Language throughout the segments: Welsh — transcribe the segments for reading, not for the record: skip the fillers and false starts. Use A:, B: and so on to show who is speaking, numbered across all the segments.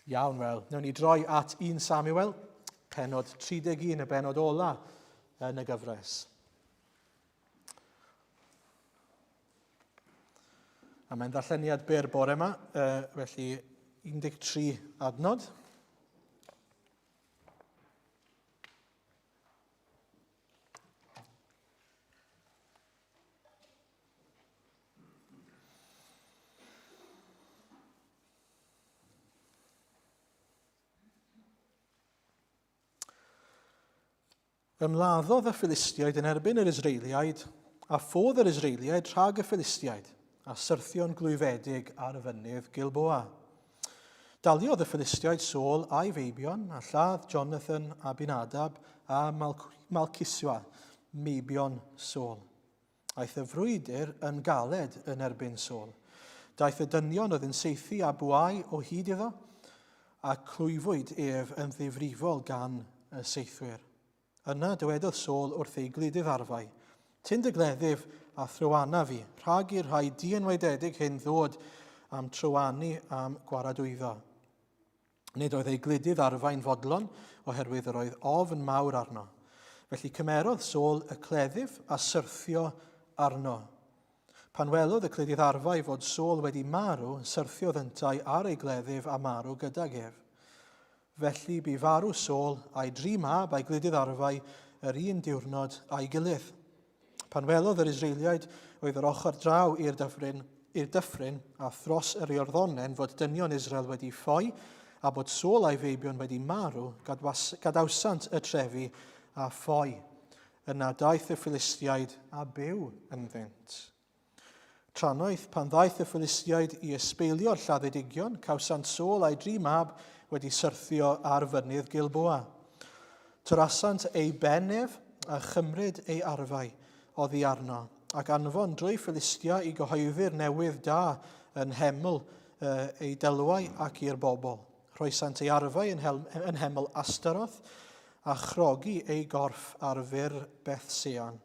A: Iawn, wel, wnawn ni droi at 1 Samuel, penod 31, y benod ola yn y gyfres. A mae'n ddarlleniad byr bore yma, felly 13 adnod. Ymladdodd y Philistiaid yn erbyn yr Israeliaid, a ffodd yr Israeliaid rhag y Philistiaid, a syrthio'n glwyfedig ar fynydd Gilboa. Daliodd y Philistiaid Saul a'i feibion, a lladd Jonathan, Abinadab a Malcisua, meibion Saul. Aeth y frwydr yn galed yn erbyn Saul. Daeth y dynion oedd yn saethu a bwâu o hyd iddo, a clwyfwyd ef yn ddifrifol gan y saethwyr. Yna dywedodd Saul wrth ei gludydd arfau, Tyn dy gleddyf a thrywana fi, rhag i'r rhai dienwaededig hyn ddod a'm trywanu a'm gwaradwyddo. Nid oedd ei gludydd arfau'n fodlon, oherwydd yr oedd ofn mawr arno. Felly cymerodd Saul y cleddyf a syrthio arno. Pan welodd y cludydd arfau fod Saul wedi marw, syrthiodd yntau ar ei gleddyf a marw gydag ef. Felly bu farw Saul a'i dri mab a'i gludydd arfau yr un diwrnod a'i gilydd. Pan welodd yr Israeliaid oedd yr ochr draw i'r dyffryn, i'r dyffryn a thros yr Iorddonen fod dynion Israel wedi ffoi a bod Saul a'i feibion wedi marw, gadwas, gadawsant y trefi a ffoi. Yna daeth y Philistiaid a byw ynddynt. Trannoeth, pan ddaeth y Philistiaid i ysbeilio'r lladdedigion, cawsant Saul a'i dri mab wedi syrthio ar fynydd Gilboa. Torasant ei ben ef a chymryd ei arfau oddi arno, ac anfon drwy Philistia i gyhoeddi'r newydd da yn nheml ei delwau ac i'r bobl. Rhoesant ei arfau yn, hel, yn nheml Astaroth a chrogi ei gorff ar fur Bethsean.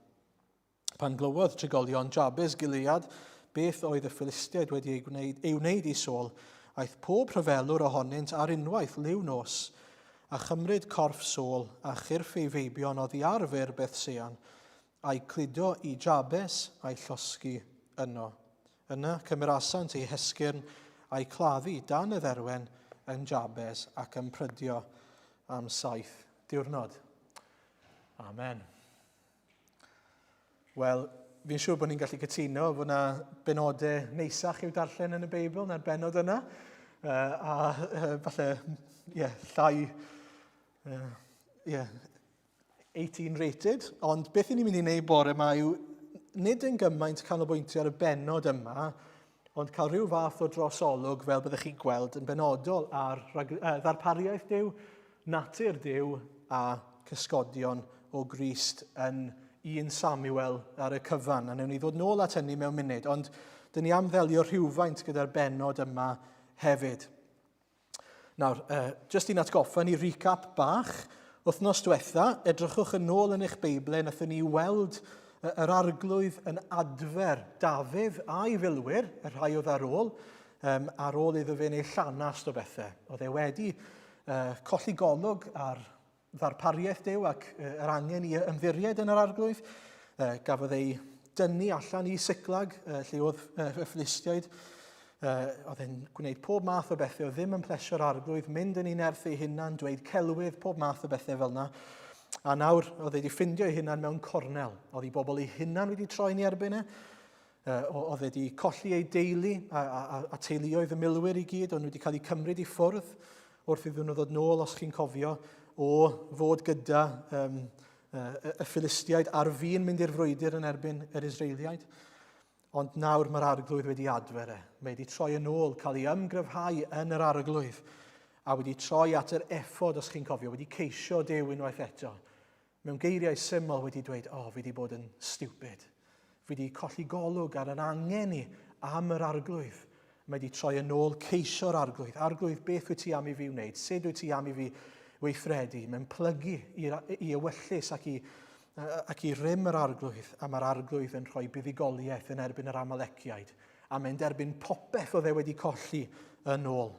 A: Pan glywodd trigolion Jabes Gilead beth oedd y Philistiaid wedi ei gwneud, ei wneud i Saul, aeth pob rhyfelwr ohonynt ar unwaith liw nos, a chymryd corff Saul a chyrff ei feibion oddi ar fur Bethsean, a'i cludo i Jabes a'i llosgi yno. Yna cymerasant ei hesgyrn a'i claddu dan y dderwen yn Jabes ac ymprydio am saith diwrnod. Amen. Wel, fi'n siŵr bod ni'n gallu cytuno fod yna benodau neisach i'w darllen yn y Beibl na'r benod yna. Uh, a uh, falle, ie, yeah, llai, uh, yeah, 18 rated. Ond beth ni'n mynd i wneud bore yma yw nid yn gymaint canolbwyntio ar y benod yma, ond cael rhyw fath o drosolwg fel byddech chi'n gweld yn benodol ar ddarpariaeth Duw, natur Duw a cysgodion o Grist yn 1 Samuel ar y cyfan. A newn ni ddod nôl at hynny mewn munud, ond dyn ni am ddelio rhywfaint gyda'r benod yma hefyd. Nawr, uh, jyst i'n atgoffa ni recap bach. Wythnos diwetha, edrychwch yn ôl yn eich Beiblau, nathon ni weld yr arglwydd yn adfer Dafydd a'i filwyr, y rhai oedd ar ôl, um, ar ôl iddo fe wneud llanast o bethau. Oedd e wedi uh, colli golwg ar ddarpariaeth Duw ac yr angen i ymddiried yn yr arglwydd. Gafodd ei dynnu allan i Siclag, lle oedd y Philistiaid. Oedd e'n gwneud pob math o bethau, oedd ddim yn plesio'r arglwydd, mynd yn ei nerth ei hunan, dweud celwydd, pob math o bethau fel yna. A nawr, oedd e wedi ffindio ei hunan mewn cornel. Oedd ei bobl ei hunan wedi troi'n ei erbyn e. Oedd e wedi colli ei deulu a, a, a teuluoedd y milwyr i gyd, o'n nhw wedi cael eu cymryd i ffwrdd wrth iddyn nhw ddod nôl, os chi'n cofio, o fod gyda um, y Philistiaid ar fin mynd i'r frwydr yn erbyn yr Israeliaid. Ond nawr mae'r arglwydd wedi adfer e. Mae wedi troi yn ôl, cael ei ymgryfhau yn yr arglwydd, a wedi troi at yr effod, os chi'n cofio, wedi ceisio Duw unwaith eto. Mewn geiriau syml wedi dweud, o, oh, fi wedi bod yn stupid. Fi wedi colli golwg ar yr angen i am yr arglwydd. Mae wedi troi yn ôl ceisio'r arglwydd. Arglwydd, beth wyt ti am i fi wneud? Sut wyt ti am i fi weithredu? Mae'n plygu i, i ewyllys ac i, ac i rym yr arglwydd, a mae'r arglwydd yn rhoi buddugoliaeth yn erbyn yr Amaleciaid, a mae'n derbyn popeth oedd e wedi colli yn ôl.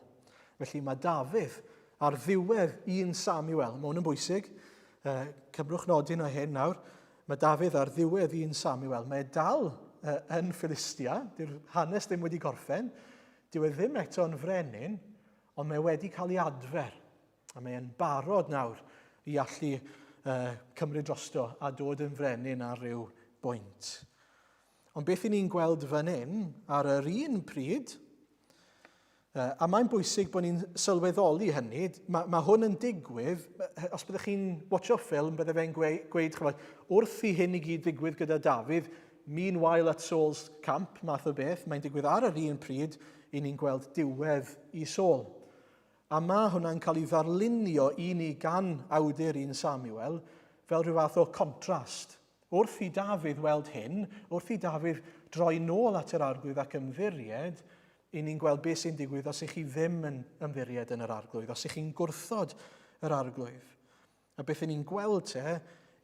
A: Felly mae Dafydd ar ddiwedd 1 Samuel, mae hwn yn bwysig, cymrwch nodyn o hyn nawr, mae Dafydd ar ddiwedd 1 Samuel, mae e dal yn Philistia, dyw'r hanes ddim wedi gorffen, dyw e ddim eto yn frenin, ond mae e wedi cael ei adfer, a mae e'n barod nawr i allu cymryd drosto a dod yn frenin ar ryw bwynt. Ond beth i ni'n gweld fan hyn, ar yr un pryd, a mae'n bwysig bod ni'n sylweddoli hynny, mae, mae hwn yn digwydd, os byddwch chi'n watcho ffilm, bydde fe'n gweud, gweud chymod, wrth i hyn i gyd ddigwydd gyda Dafydd, meanwhile at Saul's camp, math o beth, mae'n digwydd ar yr un pryd i ni'n gweld diwedd i Saul. A mae hwnna'n cael ei ddarlunio i ni gan awdur 1 Samuel fel rhyw fath o contrast. Wrth i Dafydd weld hyn, wrth i Dafydd droi nôl at yr Arglwydd ac ymddiried, i ni'n gweld beth sy'n digwydd os ych chi ddim yn ymddiried yn yr Arglwydd, os ych chi'n gwrthod yr Arglwydd. A beth i ni'n gweld te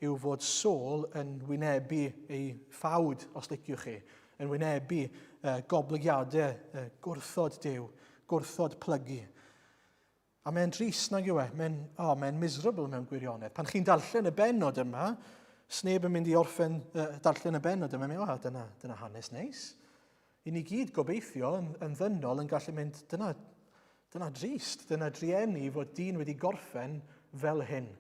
A: yw fod Saul yn wynebu ei ffawd, os liciwch chi, yn wynebu goblygiadau gwrthod Duw, gwrthod plygu. A mae'n drist nag yw e? Mae'n oh, mae miserable mewn gwirionedd. Pan chi'n darllen y bennod yma, sneb yn mynd i orffen darllen y bennod yma, mae'n oh, dyna, dyna hanes neis. I ni gyd gobeithio yn, yn ddynol yn gallu mynd, dyna, dyna drist, dyna drueni fod dyn wedi gorffen fel hyn.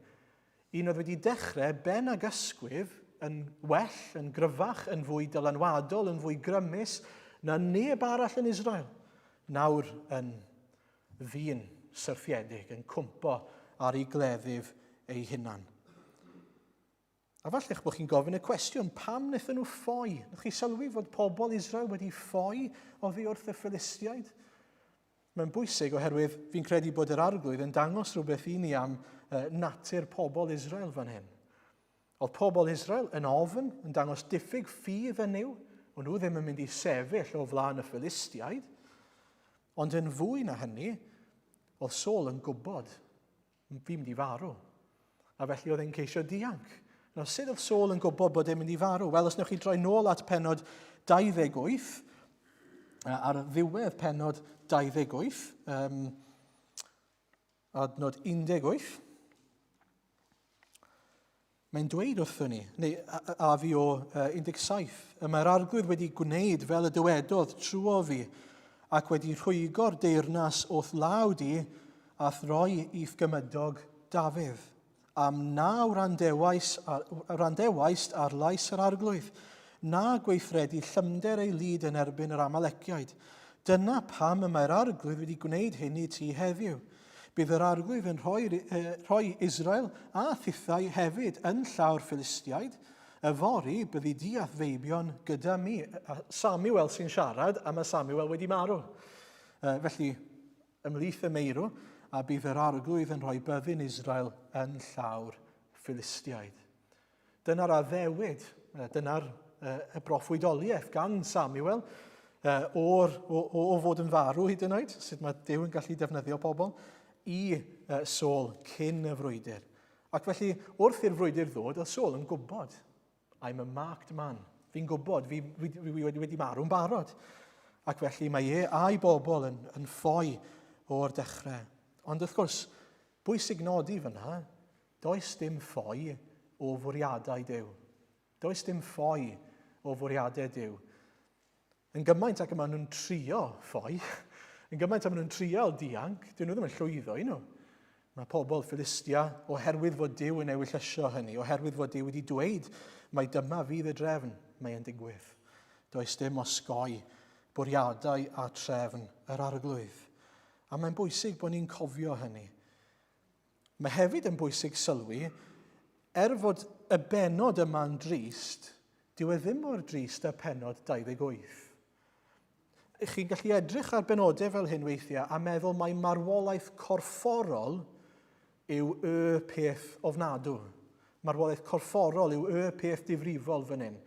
A: Un oedd wedi dechrau ben ag ysgwydd yn well, yn gryfach, yn fwy dylanwadol, yn fwy grymus na neb arall yn Israel. Nawr yn ddyn syrthiedig yn cwmpo ar ei gleddyf ei hunan. A falle eich bod chi'n gofyn y cwestiwn, pam wnaethon nhw ffoi? Nwch chi sylwi fod pobl Israel wedi ffoi oddi wrth y Philistiaid? Mae'n bwysig oherwydd fi'n credu bod yr arglwydd yn dangos rhywbeth i ni am natur pobl Israel fan hyn. Oedd pobl Israel yn ofn, yn dangos diffyg ffydd yn Nuw. O'n nhw ddim yn mynd i sefyll o flaen y Philistiaid. Ond yn fwy na hynny, oedd Saul yn gwybod, fi'n mynd i farw. A felly oedd e'n ceisio dianc. Nawr, sut oedd Saul yn gwybod bod e'n mynd i farw? Wel, os newch chi droi nôl at penod 28, ar ddiwedd penod 28, um, adnod 18, Mae'n dweud wrthon ni, neu a fi o 17, y mae'r arglwydd wedi gwneud fel y dywedodd trwo fi, ac wedi rhwygo'r deyrnas o'th law di, a'th roi i'th gymydog Dafydd. Am na wrandewais ar, wrandewaist ar lais yr arglwydd, na gweithredu llymder ei lid yn erbyn yr Amaleciaid. Dyna pam y mae'r arglwydd wedi gwneud hyn i ti heddiw. Bydd yr arglwydd yn rhoi, rhoi Israel a thithau hefyd yn llaw'r Philistiaid. Yfory byddi di a'th feibion gyda mi. A Samuel sy'n siarad, a mae Samuel wedi marw. Felly, ymhlith y meirw, a bydd yr arglwydd yn rhoi byddin Israel yn llaw'r Philistiaid. Dyna'r addewid, dyna'r y broffwydoliaeth gan Samuel o'r, o, o, o fod yn farw hyd yn oed, sut mae Duw yn gallu defnyddio pobl, i Saul cyn y frwydr. Ac felly, wrth i'r frwydr ddod, oedd Saul yn gwybod, I'm a marked man. Fi'n gwybod, fi, fi, fi wedi, wedi marw'n barod. Ac felly mae e a'i bobl yn, yn ffoi o'r dechrau. Ond wrth gwrs, bwysig nodi fyna, Does dim ffoi o fwriadau Duw. Does dim ffoi o fwriadau Duw. Yn gymaint ac y maen nhw'n trio ffoi, yn gymaint ac maen nhw'n trial dianc, dyn nhw ddim yn llwyddo i nhw. Mae pobl Philistia, oherwydd fod Duw yn ewyllysio hynny, oherwydd fod Duw wedi dweud mai dyma fydd y drefn, mae e'n digwydd. Does dim osgoi bwriadau a trefn yr arglwydd. A mae'n bwysig bod ni'n cofio hynny. Mae hefyd yn bwysig sylwi, er fod y bennod yma'n drist, dyw e ddim mor drist â pennod 28. Chi'n gallu edrych ar benodau fel hyn weithiau a meddwl mai marwolaeth corfforol yw y peth ofnadw. Marwolaeth corfforol yw y peth difrifol fan hyn.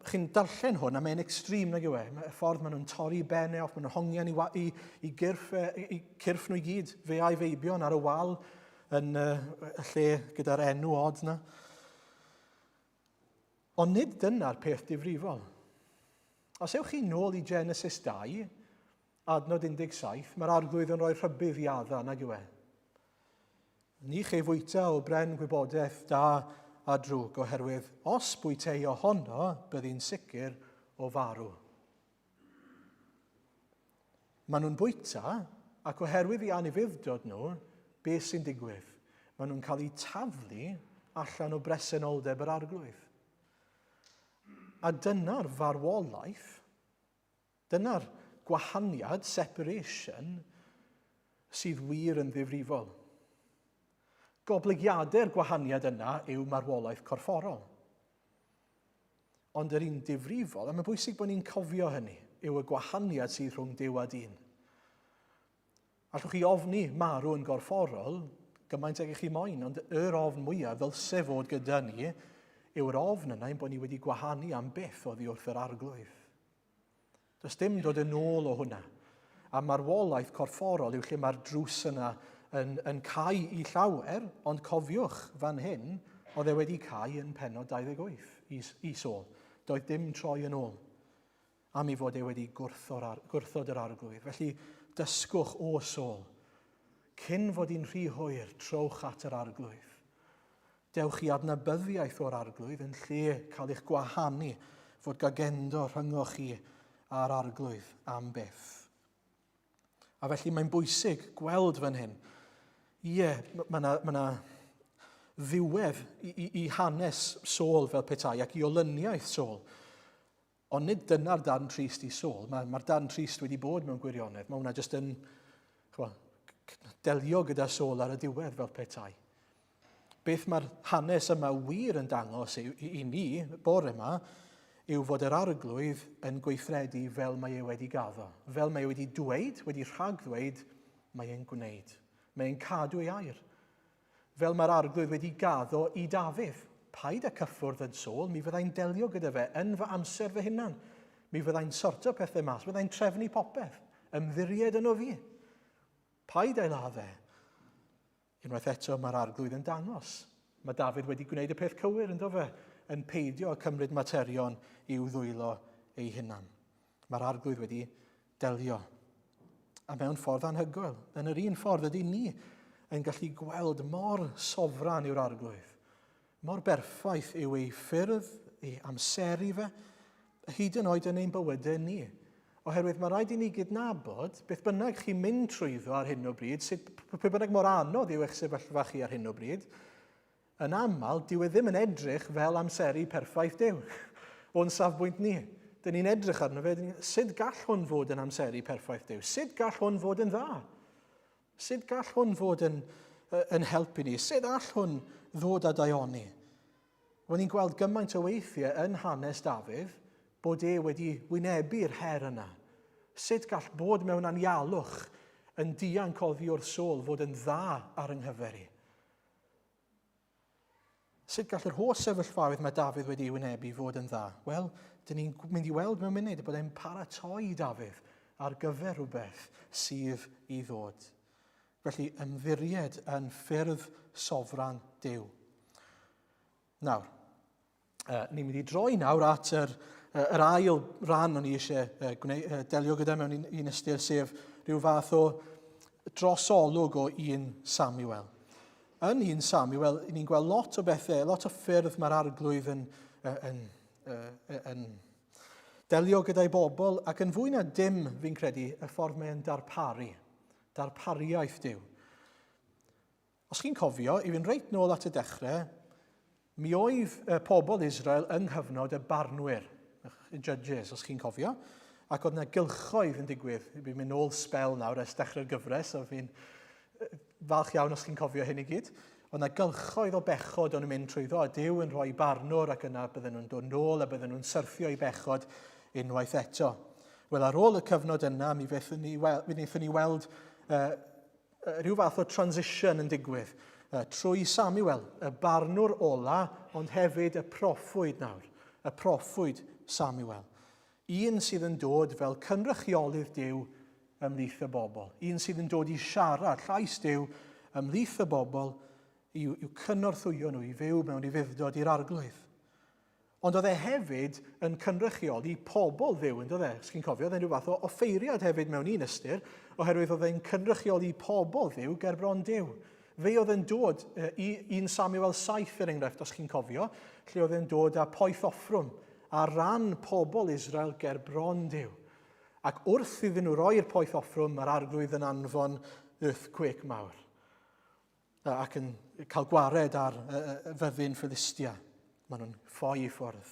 A: Chi'n darllen hwn a mae'n extreme nag yw e. Y ffordd maen nhw'n torri ben e off, maen nhw'n hongian i, i, i, gyrff, e, i, i cyrff nhw i gyd, fe a'i feibion ar y wal yn y lle gyda'r enw od na. Ond nid dyna'r peth difrifol. Os ewch chi nôl i Genesis 2, adnod 17, mae'r arglwydd yn rhoi rhybudd i Adda, nag yw e? Ni chei fwyta o bren gwybodaeth da a drwg, oherwydd os bwytei ohono, byddi'n sicr o farw. Maen nhw'n bwyta, ac oherwydd i anufudd-dod nhw, beth sy'n digwydd? Maen nhw'n cael eu taflu allan o bresenoldeb yr arglwydd. A dyna'r farwolaeth, dyna'r gwahaniad, separation, sydd wir yn ddifrifol. Goblygiadau'r gwahaniad yna yw marwolaeth corfforol. Ond yr un difrifol, a mae'n bwysig bod ni'n cofio hynny, yw y gwahaniad sydd rhwng Duw a dyn. Allwch chi ofni marw yn gorfforol gymaint ag ych chi moyn, ond yr ofn mwyaf ddylse fod gyda ni yw'r ofn yna ein bod ni wedi gwahanu am byth oddi wrth yr arglwydd. Does dim dod yn ôl o hwnna. A marwolaeth corfforol yw lle mae'r drws yna yn, yn cau i llawer, ond cofiwch fan hyn, oedd e wedi cau yn penod 28 i, i Saul. Doedd dim troi yn ôl am ei fod e wedi gwrthod, gwrthod yr arglwydd. Felly dysgwch o Saul. Cyn fod hi'n rhy hwyr, trowch at yr arglwydd. Dewch i adnabyddiaeth o'r Arglwydd yn lle cael eich gwahanu, fod gagendo rhyngoch chi a'r Arglwydd am byth. A felly mae'n bwysig gweld fan hyn. Ie, mae yna ma ddiwedd i, i, i hanes Saul fel petai ac i olyniaeth Saul. Ond nid dyna'r darn trist i Saul. Mae'r mae darn trist wedi bod mewn gwirionedd. Mae hwnna jyst yn chwa, delio gyda Saul ar y diwedd fel petai. Beth mae'r hanes yma wir yn dangos i, i, i ni bore yma yw fod yr arglwydd yn gweithredu fel mae e wedi gaddo. Fel mae e wedi dweud, wedi rhagddweud, mae e'n gwneud. Mae e'n cadw ei air. Fel mae'r Arglwydd wedi gaddo i Dafydd, Paid â cyffwrdd yn Saul, mi fyddai'n delio gyda fe yn fy amser fy hunan. Mi fyddai'n sorto pethau mas, fyddai'n trefnu popeth. Ymddiried yno fi. Paid â'i ladd e. Unwaith eto mae'r Arglwydd yn dangos. Mae Dafydd wedi gwneud y peth cywir, ynddo fe, yn peidio â cymryd materion i'w ddwylo ei hunan. Mae'r Arglwydd wedi delio. A mewn ffordd anhygoel, yn yr un ffordd ydy ni yn gallu gweld mor sofran yw'r Arglwydd, mor berffaith yw ei ffyrdd, ei amseru fe, hyd yn oed yn ein bywydau ni. Oherwydd mae rhaid i ni gydnabod, beth bynnag chi'n mynd trwyddo ar hyn o bryd, sut, pe bynnag mor anodd yw eich sefyllfa chi ar hyn o bryd, Yn aml, dyw e ddim yn edrych fel amseru perffaith Duw. O'n safbwynt ni. Dyn ni'n edrych arno fe, ni, sut gall hwn fod yn amseru perffaith Duw? Sut gall hwn fod yn dda? Sut gall hwn fod yn, yn helpu ni? Sut all hwn ddod â daioni? Wel, ni'n gweld gymaint o weithiau yn hanes Dafydd bod e wedi wynebu'r her yna. Sut gall bod mewn anialwch yn dianc oddi wrth Saul fod yn dda ar yng nghyfer i? Sut gall yr holl sefyllfaoedd mae Dafydd wedi ei wynebu fod yn dda? Wel, dyn ni'n mynd i weld mewn munud bod e'n paratoi Dafydd ar gyfer rhywbeth sydd i ddod. Felly, ymddiried yn ffyrdd sofran Duw. Nawr, ni'n mynd i droi nawr at yr, yr ail ran o'n i eisiau gwneud, delio gyda mewn un, un ystyr, sef rhyw fath o drosolwg o 1 Samuel. Yn 1 Samuel, ni'n gweld lot o bethau, lot o ffyrdd mae'r arglwydd yn, yn, yn, yn delio gyda'i bobl, ac yn fwy na dim, fi'n credu, y ffordd mae'n darparu, darpariaeth Duw. Os chi'n cofio, i fynd reit nôl at y dechrau, mi oedd y pobl Israel yng nghyfnod y barnwyr, y judges, os chi'n cofio, ac oedd yna gylchoedd yn digwydd. Fi'n mynd nôl sbel nawr ers dechrau'r gyfres, a fi'n falch iawn os chi'n cofio hyn i gyd. Oedd yna gylchoedd o bechod o'n mynd trwyddo, a Duw yn rhoi barnwr ac yna bydden nhw'n dod nôl a bydden nhw'n syrthio i bechod unwaith eto. Wel, ar ôl y cyfnod yna, mi wnaethon ni, mi wnaethon ni weld rhyw fath o transition yn digwydd trwy Samuel, y barnwr ola, ond hefyd y proffwyd nawr, y proffwyd Samuel. Un sydd yn dod fel cynrychiolydd Duw ymhlith y bobl. Un sydd yn dod i siarad llais Duw ymhlith y bobl i'w, i'w cynorthwyo nhw i fyw mewn ufudd-dod i'r arglwydd. Ond oedd e hefyd yn cynrychioli pobl Dduw, yn doedd e? Os chi'n cofio, oedd e'n rhyw fath o offeiriad hefyd mewn un ystyr, oherwydd oedd e'n cynrychioli pobl Dduw ger bron Duw. Fe oedd yn dod i 1 Samuel 7, er enghraifft, os chi'n cofio, lle oedd e'n dod â poeth offrwm ar ran pobl Israel ger bron Duw. Ac wrth iddyn nhw roi'r poeth offrwm, mae'r arglwydd yn anfon earthquake mawr. ac yn cael gwared ar fyddin Philistia. Maen nhw'n ffoi i ffwrdd,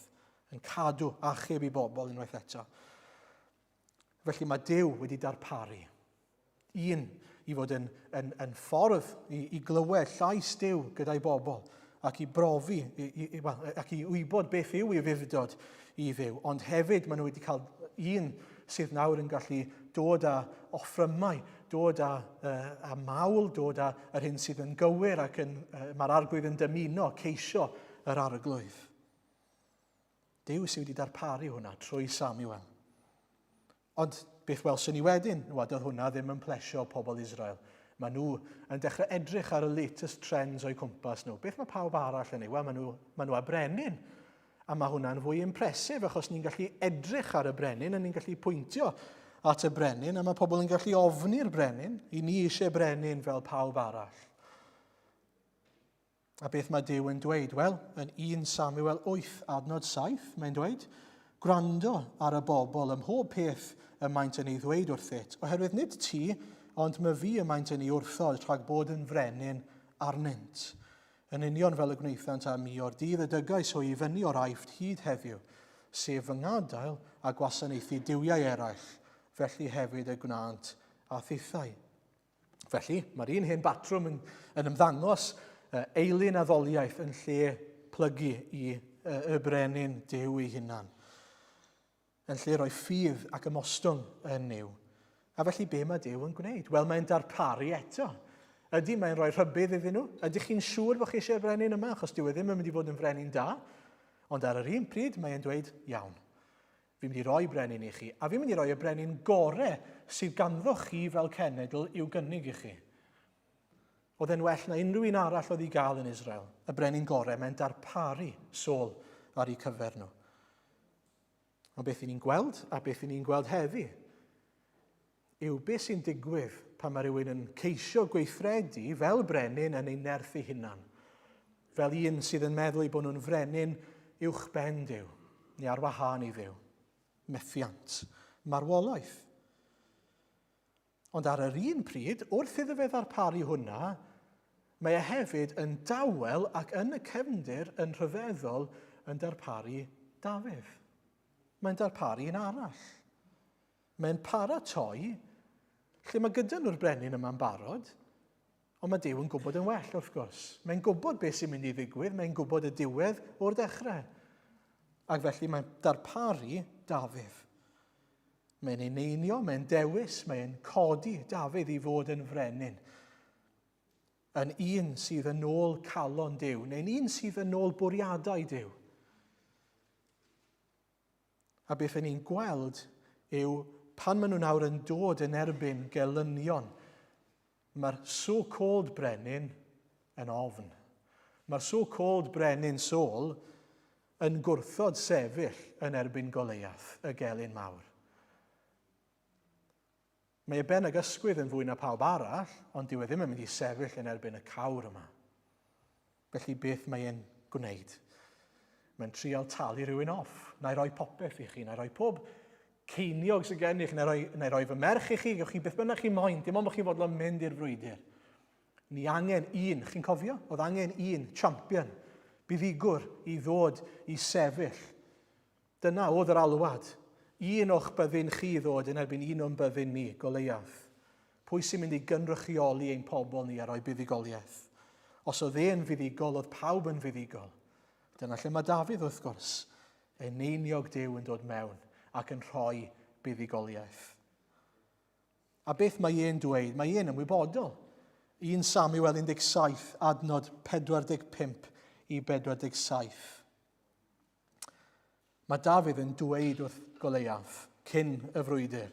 A: yn cadw achub i bobl unwaith eto. Felly mae Duw wedi darparu un i fod yn, yn, yn ffordd i, i glywed llais Duw gyda'i bobl ac i brofi i, i, i, well, ac i wybod beth yw ei fuddod i Dduw. Ond hefyd maen nhw wedi cael un sydd nawr yn gallu dod â offrymau, dod â, uh, â mawl, dod â yr hyn sydd yn gywir ac yn, uh, mae'r arglwydd yn dymuno ceisio yr arglwydd. Duw sydd wedi darparu hwnna trwy Samuel. Ond beth welson ni wedyn? Wel, doedd hwnna ddim yn plesio pobl Israel. Maen nhw yn dechrau edrych ar y latest trends o'u cwmpas nhw. Beth mae pawb arall yn ei? Wel, maen nhw, maen nhw â brenin. A mae hwnna'n fwy impressive achos ni'n gallu edrych ar y brenin a ni'n gallu pwyntio at y brenin a mae pobl yn gallu ofni'r brenin. I ni eisiau brenin fel pawb arall. A beth mae Duw yn dweud? Wel, yn 1 Samuel 8, adnod 7, mae'n dweud, Gwrando ar y bobl ym mhob peth y maent yn ei ddweud wrthyt, oherwydd nid ti, ond myfi y maent yn ei wrthod rhag bod yn frenin arnynt. Yn union fel y gwnaethant â mi o'r dydd y dygais hwy i fyny o'r Aifft hyd heddiw, sef fy ngadael a gwasanaethu duwiau eraill, felly hefyd y gwnânt â thithau. Felly, mae'r un hen batrwm yn, yn ymddangos uh, eilun addoliaeth yn lle plygu i uh, y brenin Duw ei hunan. Yn lle rhoi ffydd ac ymostwng yn Nuw. A felly be mae Duw yn gwneud? Wel, mae'n darparu eto. Ydy, mae'n rhoi rhybudd iddyn nhw. Ydych chi'n siŵr bod chi eisiau'r brenin yma? Achos dyw e ddim yn mynd i fod yn frenin da. Ond ar yr un pryd, mae'n dweud, iawn. Fi'n mynd i roi brenin i chi, a fi'n mynd i roi y brenin gore sydd ganddo chi fel cenedl i'w gynnig i chi. Oedd e'n well na unrhyw un arall oedd i gael yn Israel. Y brenin gore, mae'n darparu Saul ar eu cyfer nhw. Ond beth i ni'n gweld, a beth i ni'n gweld heddi, yw beth sy'n digwydd pan mae rhywun yn ceisio gweithredu fel brenin yn ei nerth ei hunan. Fel un sydd yn meddwl eu bod nhw'n frenin uwch ben Duw, neu ar wahân i Dduw. Methiant. Marwolaeth. Ond ar yr un pryd, wrth iddo fe ddarparu hwnna, mae e hefyd yn dawel ac yn y cefndir yn rhyfeddol yn darparu Dafydd. Mae'n darparu un arall. Mae'n paratoi lle mae gyda nhw'r brenin yma'n barod, ond mae Duw yn gwybod yn well, wrth gwrs. Mae'n gwybod beth sy'n mynd i ddigwydd, mae'n gwybod y diwedd o'r dechrau. Ac felly mae'n darparu Dafydd. Mae'n eneinio, mae'n dewis, mae'n codi Dafydd i fod yn frenin. Yn un sydd yn ôl calon Duw, neu'n un sydd yn ôl bwriadau Duw. A beth ni'n gweld yw pan maen nhw nawr yn dod yn erbyn gelynion, mae'r so-called brenin yn ofn. Mae'r so-called brenin Saul yn gwrthod sefyll yn erbyn Goleiath, y gelyn mawr. Mae ei ben ag ysgwydd yn fwy na phawb arall, ond dyw e ddim yn mynd i sefyll yn erbyn y cawr yma. Felly beth mae e'n gwneud? Mae'n trial talu rhywun off. Na i roi popeth i chi, na i roi pob ceiniog sydd gennych, na i roi, na i roi fy merch i chi, gewch chi beth bynnag chi moyn, dim ond bod chi'n fodlon mynd i'r frwydr. Ni angen un, chi'n cofio? Oedd angen un champion, buddugwr i ddod i sefyll. Dyna oedd yr alwad. Un o'ch byddin chi ddod yn erbyn un o'n byddin ni, Goleiath. Pwy sy'n mynd i gynrychioli ein pobl ni a rhoi buddugoliaeth? Os oedd e'n fuddugol, oedd pawb yn fuddugol. Dyna lle mae Dafydd, wrth gwrs, eneiniog Duw yn dod mewn ac yn rhoi buddugoliaeth. A beth mae e'n dweud? Mae e'n ymwybodol. 1 Samuel 17, adnod 45 i 47. Mae Dafydd yn dweud wrth Goleiath cyn y frwydr,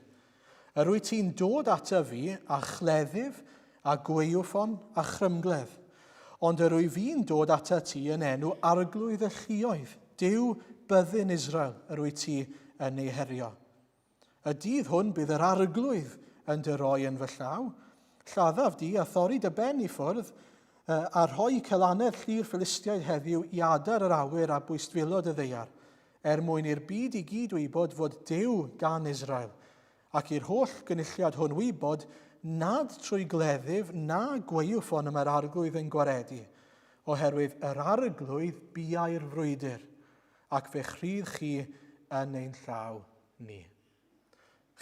A: Yr wyt ti'n dod ata fi â chleddyf a gwaywffon a chrymgledd, ond yr wyf fi'n dod ata ti yn enw arglwydd y lluoedd, Duw byddin Israel yr wyt ti yn ei herio? Y dydd hwn bydd yr arglwydd yn dy roi yn fy llaw. Lladdaf di a thorri dy ben i ffwrdd, a rhoi celanedd llu'r Philistiaid heddiw i adar yr awyr a bwystfilod y ddaear, er mwyn i'r byd i gyd wybod fod Duw gan Israel, ac i'r holl gynulliad hwn wybod nad trwy gleddyf na gwaywffon y mae'r arglwydd yn gwaredu, oherwydd yr arglwydd biau'r frwydr, ac fe'ch rhydd chi yn ein llaw ni.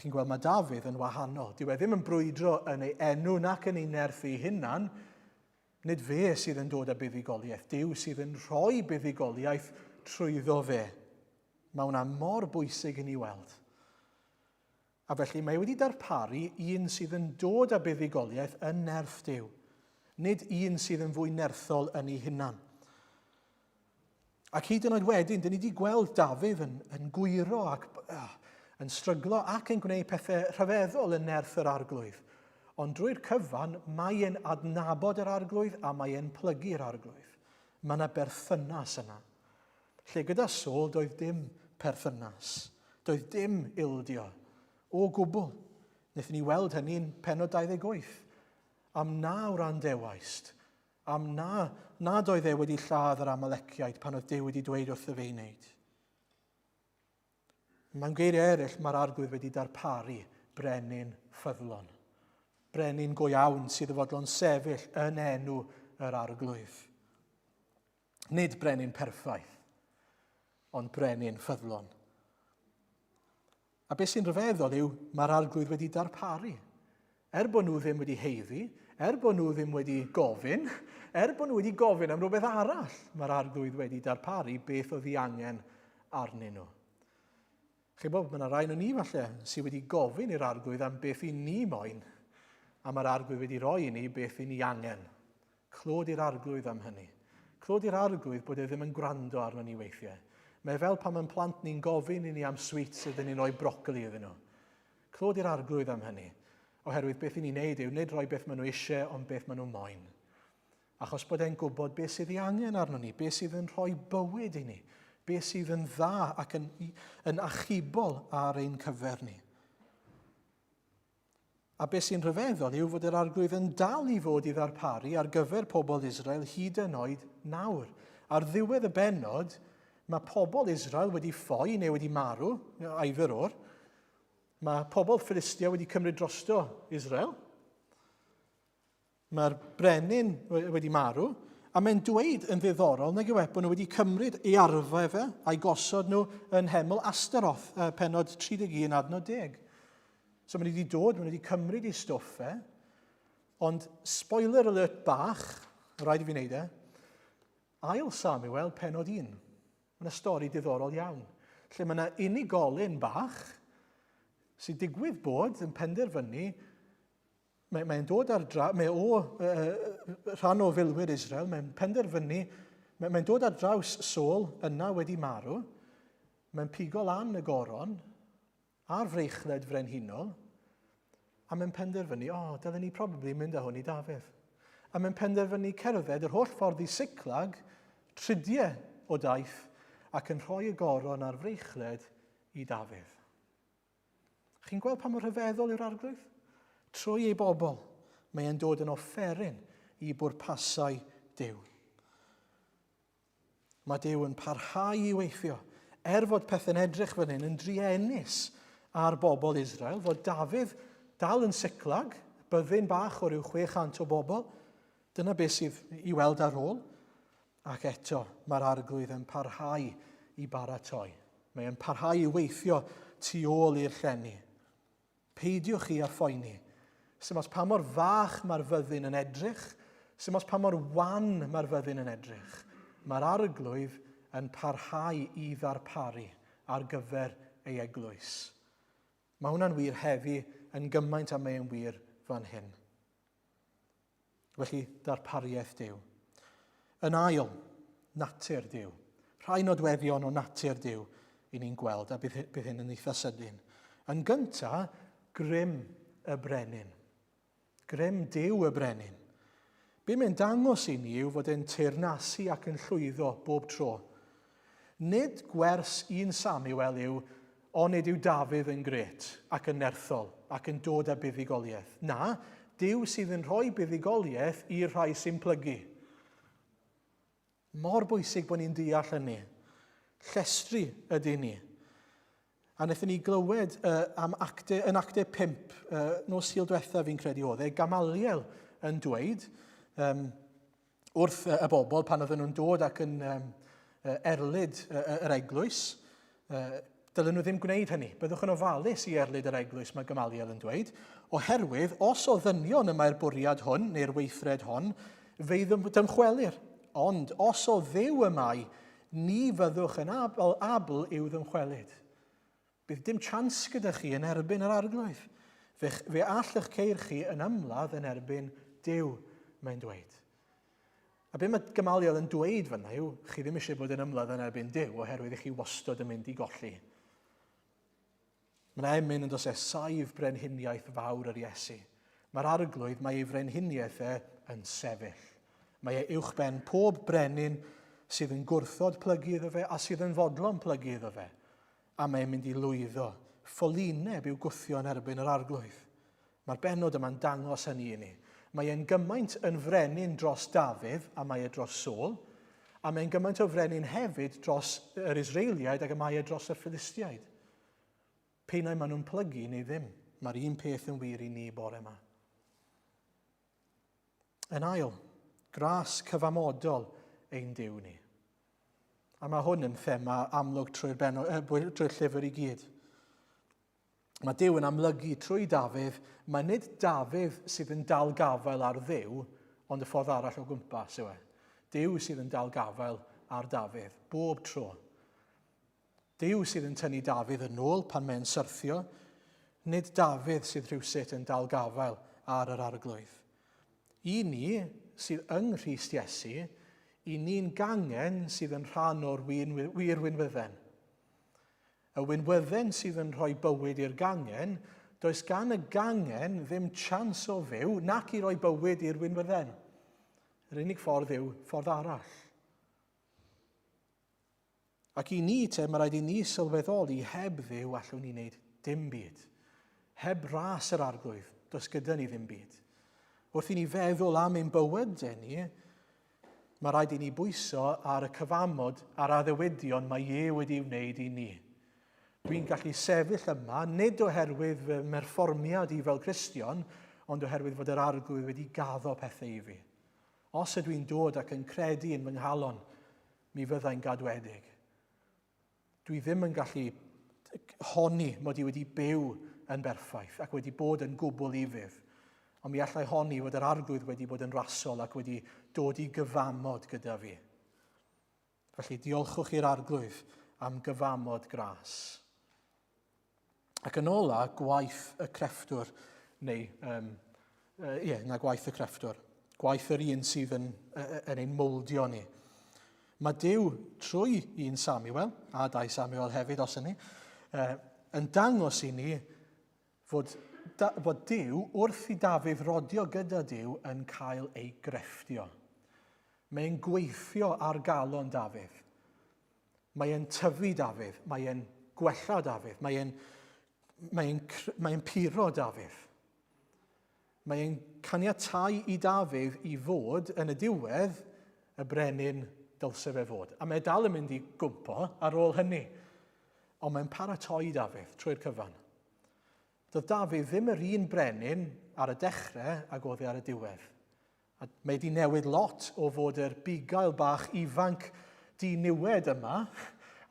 A: Chi'n gweld mae Dafydd yn wahanol. Dyw e ddim yn brwydro yn ei enw nac yn ei nerth ei hunan. Nid fe sydd yn dod â buddugoliaeth. Duw sydd yn rhoi buddugoliaeth trwyddo fe. Mae hwnna mor bwysig i ni weld. A felly mae wedi darparu un sydd yn dod â buddugoliaeth yn nerth Duw, nid un sydd yn fwy nerthol yn ei hunan. Ac hyd yn oed wedyn, dyn ni wedi gweld Dafydd yn, yn gwyro ac yn stryglo ac yn gwneud pethau rhyfeddol yn nerth yr arglwydd. Ond drwy'r cyfan, mae e'n adnabod yr arglwydd a mae e'n plygu'r arglwydd. Mae yna berthynas yna. Lle gyda Saul doedd dim perthynas, doedd dim ildio o gwbl. Wnaethon ni weld hynny'n penod 28. Am na wrandewaist, am na nad oedd e wedi lladd yr Amaleciaid pan oedd Duw wedi dweud wrtho fe i wneud. Mewn geiriau eraill, mae'r arglwydd wedi darparu brenin ffyddlon. Brenin go iawn sydd yn fodlon sefyll yn enw yr arglwydd. Nid brenin perffaith, ond brenin ffyddlon. A beth sy'n rhyfeddol yw mae'r arglwydd wedi darparu. Er bod nhw ddim wedi heiddi, er bod nhw ddim wedi gofyn, er bod nhw wedi gofyn am rhywbeth arall, mae'r arglwydd wedi darparu beth oedd ei angen arnyn nhw. Chi bod, mae yna rai o'n ni falle sydd wedi gofyn i'r arglwydd am beth i ni moyn, a mae'r arglwydd wedi rhoi i ni beth i ni angen. Clod i'r Arglwydd am hynny. Clod i'r Arglwydd bod e ddim yn gwrando arno ni weithiau. Mae fel pan mae'n plant ni'n gofyn i ni am sweets ydyn ni'n rhoi brocoli iddyn nhw. Clod i'r Arglwydd am hynny. Oherwydd beth i ni'n neud yw nid rhoi beth maen nhw eisiau, ond beth maen nhw moyn. Achos bod e'n gwybod beth sydd ei angen arno ni, beth sydd yn rhoi bywyd i ni, beth sydd yn dda ac yn, yn achubol ar ein cyfer ni. A beth sy'n rhyfeddol yw fod yr arglwydd yn dal i fod i ddarparu ar gyfer pobl Israel hyd yn oed nawr. Ar ddiwedd y bennod, mae pobl Israel wedi ffoi neu wedi marw, either or. Mae pobl Philistia wedi cymryd drosto Israel. Mae'r brenin wedi marw, a mae'n dweud yn ddiddorol, nag yw e, bod nhw wedi cymryd ei arfau fe a'i gosod nhw yn heml Astaroth, penod 31 adnod 10. So maen nhw wedi dod, maen nhw wedi cymryd ei stwff fe, ond spoiler alert bach, rhaid i fi wneud e, ail Samuel, penod 1. Mae yna stori diddorol iawn, lle mae yna unigolyn bach sy'n digwydd bod yn penderfynu Mae, mae'n dod ar dra... Mae o rhan o filwyr Israel, mae'n penderfynu, mae, mae'n dod ar draws Saul yna wedi marw, mae'n pigo lan y goron a'r freichled frenhinol, a mae'n penderfynu, o, oh, dylen ni probably mynd â hwn i Dafydd. A mae'n penderfynu cerdded yr holl ffordd i Siclag, tridiau o daith, ac yn rhoi y goron a'r freichled i Dafydd. Chi'n gweld pa mor rhyfeddol yw'r arglwydd? Trwy ei bobl, mae e'n dod yn offeryn i bwrpasau Duw. Mae Duw yn parhau i weithio, er fod pethau'n edrych fan hyn yn druenus ar bobl Israel, fod Dafydd dal yn Siclag, byddin bach o ryw 600 o bobl, dyna beth sydd i weld ar ôl. Ac eto, mae'r Arglwydd yn parhau i baratoi. Mae e'n parhau i weithio tu ôl i'r llenni. Peidiwch chi â phoeni. Sdim ots pa mor fach mae'r fyddin yn edrych, sdim ots pa mor wan mae'r fyddin yn edrych, mae'r Arglwydd yn parhau i ddarparu ar gyfer ei eglwys. Mae hwnna'n wir heddi yn gymaint â mae e'n wir fan hyn. Felly, darpariaeth Duw. Yn ail, natur Duw. Rhai nodweddion o natur Duw i ni'n gweld, a bydd, bydd hyn yn eitha sydyn. Yn gynta, grym y brenin. Grym Duw y brenin. Be mae'n dangos i ni yw fod e'n teyrnasu ac yn llwyddo bob tro. Nid gwers 1 Samuel yw onid yw Dafydd yn grêt ac yn nerthol ac yn dod â buddugoliaeth. Na, Duw sydd yn rhoi buddugoliaeth i'r rhai sy'n plygu. Mor bwysig bod ni'n deall hynny. Llestri ydyn ni. A wnaethon ni glywed uh, am acte, yn acte 5, uh, nos Sul diwetha fi'n credu oedd e, Gamaliel yn dweud um, wrth y bobl pan oedden nhw'n dod ac yn um, erlid yr eglwys, uh, dylen nhw ddim gwneud hynny. Byddwch yn ofalus i erlid yr eglwys, mae Gamaliel yn dweud, oherwydd os o ddynion y mae'r bwriad hwn neu'r weithred hon, fe'i dymchwelir. Ond os o Dduw y mae, ni fyddwch yn abl, abl i'w ddymchwelyd. Bydd dim chance gyda chi yn erbyn yr arglwydd. Fe, fe all eich ceir chi yn ymladd yn erbyn Duw, mae'n dweud. A be mae Gamaliel yn dweud fyna yw, chi ddim eisiau bod yn ymladd yn erbyn Duw oherwydd i chi wastod yn mynd i golli. Mae'n emyn yn dos e, saif brenhiniaeth fawr yr Iesu. Mae'r arglwydd, mae ei frenhiniaeth e yn sefyll. Mae e uwchben pob brenin sydd yn gwrthod plygu iddo fe a sydd yn fodlon plygu iddo fe. A mae'n mynd i lwyddo. Ffolineb yw gwthio yn erbyn yr arglwydd. Mae'r bennod yma'n dangos hynny i ni. Mae e'n gymaint yn frenin dros Dafydd a mae e dros Saul, a mae'n gymaint o frenin hefyd dros yr Israeliaid ag y mae e dros y Philistiaid. P'un ai maen nhw'n plygu neu ddim, mae'r un peth yn wir i ni bore yma. Yn ail, gras cyfamodol ein Duw ni. A mae hwn yn thema amlwg trwy'r trwy llyfr i gyd. Mae Duw yn amlygu trwy Dafydd, mae nid Dafydd sydd yn dal gafael ar Dduw, ond y ffordd arall o gwmpas yw e. Duw sydd yn dal gafael ar Dafydd, bob tro. Duw sydd yn tynnu Dafydd yn ôl pan mae'n syrthio, nid Dafydd sydd rhywsut yn dal gafael ar yr arglwydd. I ni, sydd yng Nghrist Iesu, i ni'n gangen sydd yn rhan o'r wir winwydden. Y winwydden sydd yn rhoi bywyd i'r gangen, does gan y gangen ddim chance o fyw nac i roi bywyd i'r winwydden. Yr unig ffordd yw ffordd arall. Ac i ni te, mae rhaid i ni sylweddoli heb Dduw allwn ni wneud dim byd. Heb ras yr arglwydd, does gyda ni ddim byd. Wrth i ni feddwl am ein bywydau ni, mae rhaid i ni bwyso ar y cyfamod a'r addewidion mae e wedi wneud i ni. Dwi'n gallu sefyll yma, nid oherwydd fy mherfformiad i fel Cristion, ond oherwydd fod yr arglwydd wedi gaddo pethau i fi. Os ydw i'n dod ac yn credu yn fy nghalon, mi fyddai'n gadwedig. Dwi ddim yn gallu honni mod i wedi byw yn berffaith ac wedi bod yn gwbl ufudd. Ond mi allai honni fod yr arglwydd wedi bod yn rasol ac wedi dod i gyfamod gyda fi. Felly diolchwch i'r arglwydd am gyfamod gras. Ac yn ola, gwaith y crefftwr, neu, um, uh, ie, na gwaith y crefftwr. Gwaith yr un sydd yn, yn ein mowldio ni. Mae Duw trwy un Samuel, a dau Samuel hefyd os yni, uh, yn dangos i ni fod, da, fod Duw wrth i Dafydd rodio gyda Duw yn cael ei grefftio. Mae'n gweithio ar galon Dafydd. Mae e'n tyfu Dafydd, mae e'n gwella Dafydd, mae e'n mae e'n mae e'n puro Dafydd. Mae e'n caniatau i Dafydd i fod yn y diwedd y brenin dylse fe fod. A mae e dal yn mynd i gwmpo ar ôl hynny. Ond mae'n paratoi Dafydd trwy'r cyfan. Doedd Dafydd ddim yr un brenin ar y dechrau ag oedd e ar y diwedd. A mae wedi newid lot o fod yr bugail bach ifanc diniwed yma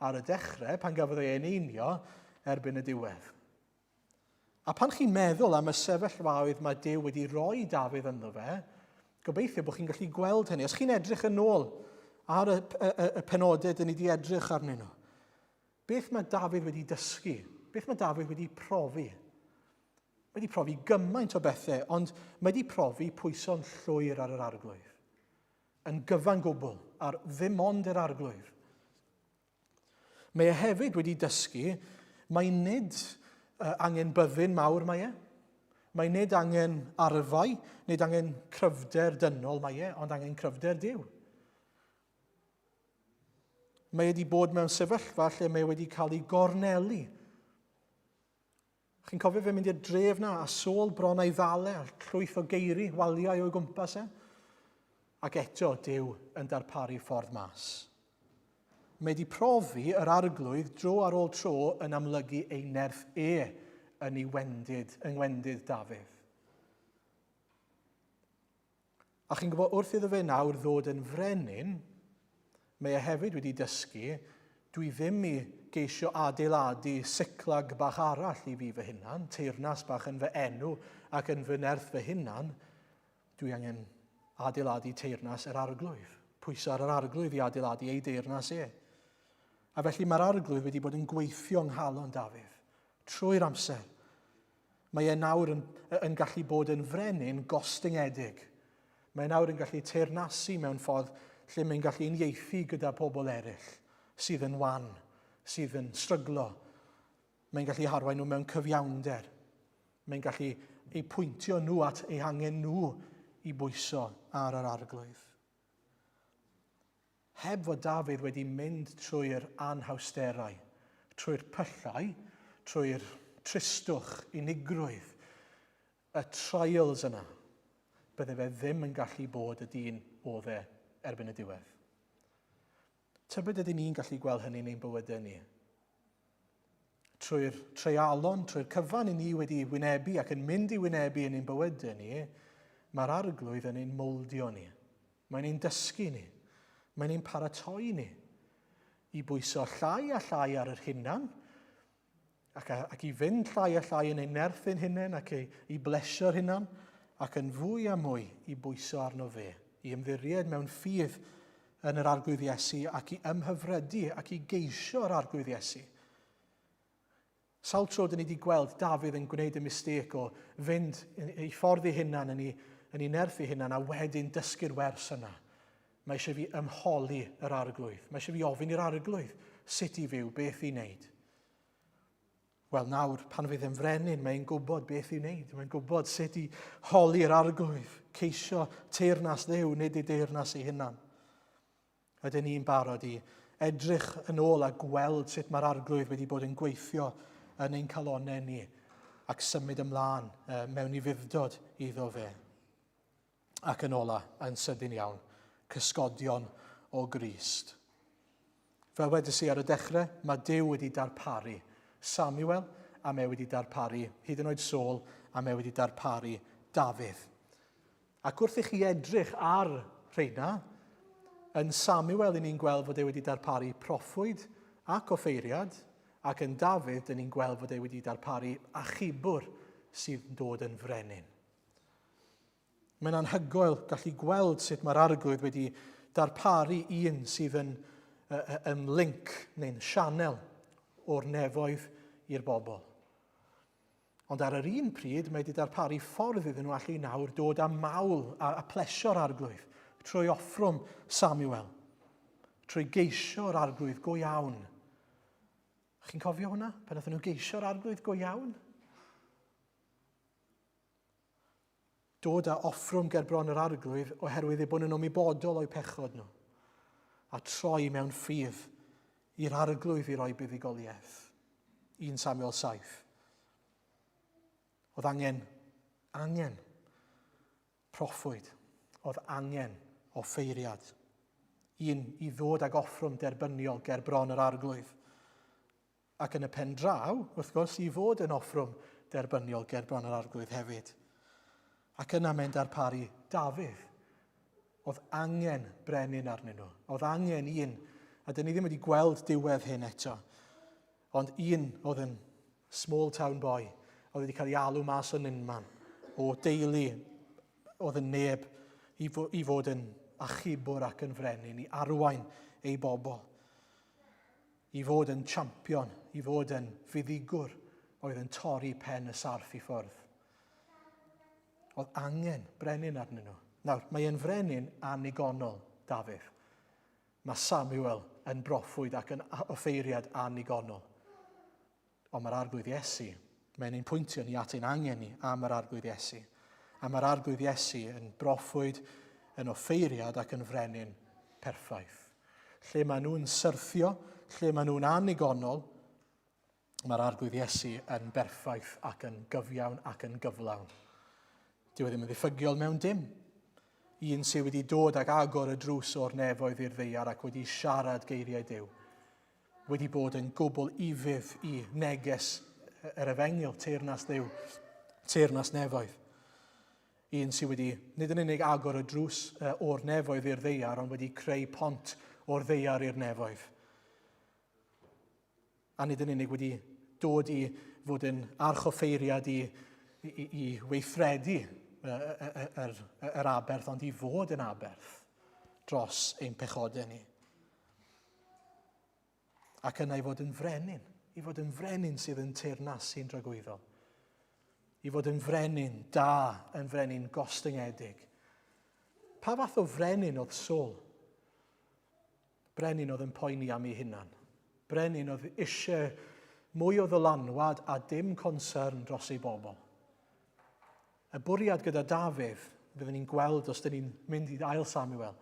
A: ar y dechrau pan gafodd ei eneinio erbyn y diwedd. A pan chi'n meddwl am y sefyllfaoedd mae Duw wedi rhoi Dafydd ynddo fe, gobeithio bod chi'n gallu gweld hynny. Os chi'n edrych yn ôl ar y, y, y, y penodau dyn ni wedi edrych arnyn nhw, beth mae Dafydd wedi dysgu? Beth mae Dafydd wedi profi? Mae wedi profi gymaint o bethau, ond mae wedi profi pwyso'n llwyr ar yr arglwydd. Yn gyfan gwbl, ar ddim ond yr arglwydd. Mae e hefyd wedi dysgu, mae nid angen byddin mawr mae e. Mae nid angen arfau, nid angen cryfder dynol mae e, ond angen cryfder Duw. Mae wedi bod mewn sefyllfa lle mae wedi cael ei gornelu. Chi'n cofio fe mynd i'r dref na a Saul bron a'i ddale a llwyth o geiri, waliau o'i gwmpas e? Ac eto, Duw yn darparu ffordd mas. Mae wedi profi yr arglwydd dro ar ôl tro yn amlygu ei nerth e yn ei wendid, yng ngwendid Dafydd. A chi'n gwybod, wrth iddo fe nawr ddod yn frenin, mae e hefyd wedi dysgu, dwi ddim i geisio adeiladu siclag bach arall i fi fy hunan, teyrnas bach yn fy enw ac yn fy nerth fy hunan, dwi angen adeiladu teyrnas yr arglwydd. Pwyso ar yr arglwydd i adeiladu ei deyrnas e. A felly mae'r arglwydd wedi bod yn gweithio yng nghalon Dafydd trwy'r amser. Mae e nawr yn, yn gallu bod yn frenin gostyngedig. Mae e nawr yn gallu teyrnasu mewn ffordd lle mae'n gallu uniaethu gyda pobl eraill sydd yn wan, sydd yn stryglo. Mae'n gallu harwain nhw mewn cyfiawnder. Mae'n gallu eu pwyntio nhw at eu hangen nhw i bwyso ar yr arglwydd. Heb fod Dafydd wedi mynd trwy'r anhawsterau, trwy'r pyllau, trwy'r tristwch, unigrwydd, y trials yna, bydde fe ddim yn gallu bod y dyn oedd e erbyn y diwedd. Tybed ydyn ni'n gallu gweld hynny yn ein bywydau ni? Trwy'r treialon, trwy'r cyfan i ni wedi wynebu ac yn mynd i wynebu yn ein bywydau ni, mae'r arglwydd yn ein mowldio ni. Mae'n ein dysgu ni. Mae'n ein paratoi ni i bwyso llai a llai ar yr hunan ac, ac i fynd llai a llai yn ein nerth ein hunain ac i, i blesio'r hunan ac yn fwy a mwy i bwyso arno fe, i ymddiried mewn ffydd yn yr Arglwydd Iesu ac i ymhyfrydu ac i geisio'r Arglwydd Iesu. Sawl tro dyn ni wedi gweld Dafydd yn gwneud y mistêc o fynd ei ffordd ei hunan yn ei, yn ei nerth ei hunan a wedyn dysgu'r wers yna. Mae eisiau fi ymholi yr arglwydd. Mae eisiau fi ofyn i'r arglwydd sut i fyw, beth i wneud. Wel nawr, pan fydd yn frenin, mae'n gwybod beth i wneud. Mae'n gwybod sut i holi'r arglwydd, ceisio teyrnas Dduw, nid ei deyrnas ei hunan. Ydyn ni'n barod i edrych yn ôl a gweld sut mae'r Arglwydd wedi bod yn gweithio yn ein calonnau ni ac symud ymlaen mewn ufudd-dod iddo fe. Ac yn ola, yn sydyn iawn, cysgodion o Grist. Fel wedys i ar y dechrau, mae Duw wedi darparu Samuel a mae wedi darparu hyd yn oed Saul a mae wedi darparu Dafydd. Ac wrth i chi edrych ar rheina, yn Samuel i ni'n gweld fod e wedi darparu proffwyd ac offeiriad, ac yn Dafydd dyn ni'n gweld fod e wedi darparu achubwr sydd yn dod yn frenin. Mae'n anhygoel gallu gweld sut mae'r arglwydd wedi darparu un sydd yn, yn link neu'n sianel o'r nefoedd i'r bobl. Ond ar yr un pryd, mae wedi darparu ffordd iddyn nhw allu nawr dod â mawl a, a plesio'r arglwydd trwy offrwm Samuel, trwy geisio'r arglwydd go iawn. Chi'n cofio hwnna? Pan nathon nhw geisio'r arglwydd go iawn? Dod â offrwm ger bron yr arglwydd oherwydd eu bod nhw'n ymwybodol o'u pechod nhw, a troi mewn ffydd i'r arglwydd i roi buddugoliaeth. 1 Samuel 7. Oedd angen, angen proffwyd, oedd angen offeiriad. Un i ddod ag offrwm derbyniol ger bron yr arglwydd. Ac yn y pen draw, wrth gwrs, i fod yn offrwm derbyniol ger bron yr arglwydd hefyd. Ac yna mae'n darparu Dafydd. Oedd angen brenin arnyn nhw. Oedd angen un. A dyn ni ddim wedi gweld diwedd hyn eto. Ond un oedd yn small town boy, oedd wedi cael ei alw mas o nunman, o deulu oedd yn neb i, i fod yn achubwr ac yn frenin, i arwain ei bobl. I fod yn champion, i fod yn fuddugwr oedd yn torri pen y sarff i ffwrdd. Oedd angen brenin arnyn nhw. Nawr, mae e'n frenin annigonol, Dafydd. Mae Samuel yn broffwyd ac yn offeiriad annigonol. Ond mae'r Arglwydd Iesu, mae'n ein pwyntio ni at ein angen ni am yr Arglwydd Iesu. A mae'r Arglwydd Iesu yn broffwyd, yn offeiriad ac yn frenin perffaith. Lle maen nhw'n syrthio, lle maen nhw'n annigonol, mae'r Arglwydd Iesu yn berffaith ac yn gyfiawn ac yn gyflawn. Dyw e ddim yn ddiffygiol mewn dim. Un sydd wedi dod ac agor y drws o'r nefoedd i'r ddeiar ac wedi siarad geiriau Duw, wedi bod yn gwbl ufudd i neges yr efengyl, teyrnas Dduw, teyrnas nefoedd. Un sydd wedi nid yn unig agor y drws o'r nefoedd i'r ddeiar, ond wedi creu pont o'r ddeiar i'r nefoedd. A nid yn unig wedi dod i fod yn archoffeiriad i, i, i weithredu yr, yr aberth, ond i fod yn aberth dros ein pechodau ni. Ac yna i fod yn frenin, i fod yn frenin sydd yn teyrnas sy'n dragwyddol. I fod yn frenin da, yn frenin gostyngedig. Pa fath o frenin oedd Saul? Brenin oedd yn poeni am ei hunan. Brenin oedd eisiau mwy o ddylanwad a dim concern dros ei bobl. Y bwriad gyda Dafydd, fyddwn ni'n gweld os dyn ni'n mynd i ail Samuel,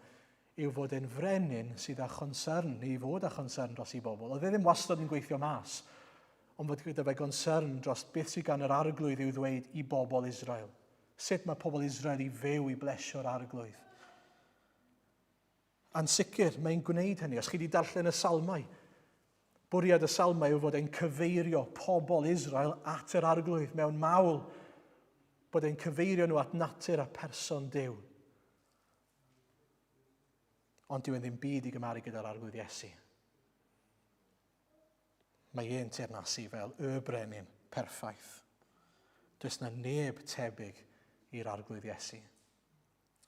A: yw fod e'n frenin sydd â chonsern, neu i fod â chonsern dros ei bobl. Oedd e ddim wastad yn gweithio mas, ond fod gyda fe gonsern dros beth sydd gan yr arglwydd i'w ddweud i bobl Israel. Sut mae pobl Israel i fyw i blesio'r arglwydd. A'n sicr, mae'n gwneud hynny. Os chi wedi darllen y salmau, bwriad y salmau yw fod e'n cyfeirio pobl Israel at yr arglwydd mewn mawl, bod e'n cyfeirio nhw at natur a person Duw. Ond dyw e'n ddim byd i gymaru gyda'r arglwydd Iesu. Mae e'n teyrnasu fel y brenin perffaith. Does na neb tebyg i'r arglwydd Iesu.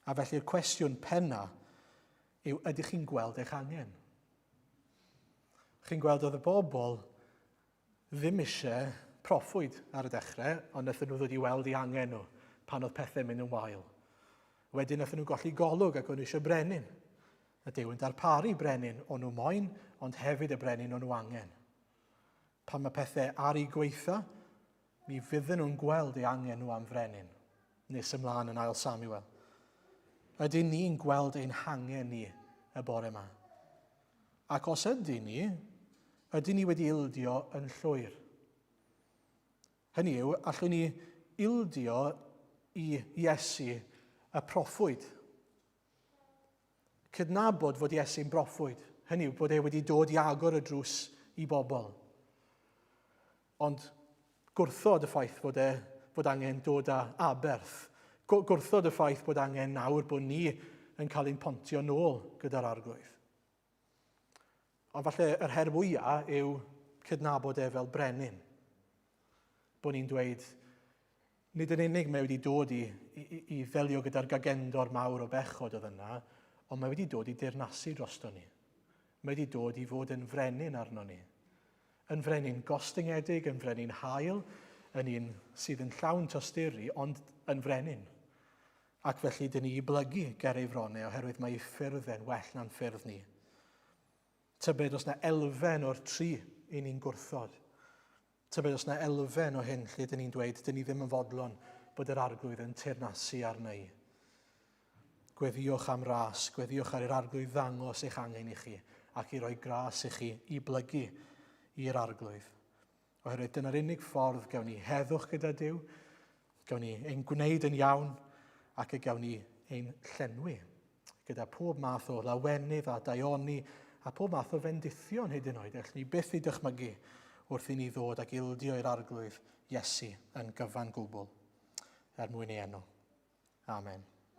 A: A felly'r cwestiwn penna yw ydych chi'n gweld eich angen? Chi'n gweld oedd y bobl ddim eisiau proffwyd ar y dechrau, ond wnaethon nhw ddod i weld eu angen nhw pan oedd pethau'n mynd yn wael. Wedyn wnaethon nhw golli golwg ac o'n nhw eisiau brenin. A Duw yn darparu brenin o'n nhw moyn, ond hefyd y brenin o'n nhw angen. Pan mae pethau ar eu gweitha, Mi fydden nhw'n gweld eu angen nhw am frenin, nes ymlaen yn ail Samuel. Ydyn ni'n gweld ein hangen ni y bore yma? Ac os ydyn ni, ydyn ni wedi ildio yn llwyr? Hynny yw, allwn ni ildio i Iesu y proffwyd Cydnabod fod Iesu'n broffwyd, hynny yw bod e wedi dod i agor y drws i bobl. Ond gwrthod y ffaith fod, e, fod angen dod â aberth. Gwrthod y ffaith bod angen nawr bod ni yn cael ein pontio nôl gyda'r arglwydd. Ond falle yr her fwyaf yw cydnabod e fel brenin. Bod ni'n dweud, Nid yn unig mae wedi dod i, i, i ddelio gyda'r gagendor mawr o bechod oedd yna, ond mae wedi dod i deyrnasu drosto ni. Mae wedi dod i fod yn frenin arno ni. Yn frenin gostyngedig, yn frenin hael, yn un sydd yn llawn tosturi, ond yn frenin. Ac felly dyn ni i blygu ger ei fronau oherwydd mae ei ffyrdd e'n well na'n ffyrdd ni. Tybed os na elfen o'r tri i ni'n gwrthod. Tybed os na elfen o hyn lle dyn ni'n dweud dyn ni ddim yn fodlon bod yr arglwydd yn teyrnasu arna i. Gweddïwch am ras, gweddïwch ar i'r arglwydd ddangos eich angen i chi ac i roi gras i chi i blygu i'r arglwydd. Oherwydd dyna'r unig ffordd gawn ni heddwch gyda Duw, gawn ni ein gwneud yn iawn ac y gawn ni ein llenwi gyda pob math o lawenydd a daioni a pob math o fendithion hyd yn oed. Allwn ni byth ei dychmygu wrth i ni ddod ac ildio i'r Arglwydd Iesu yn gyfan gwbl er mwyn ei enw. Amen.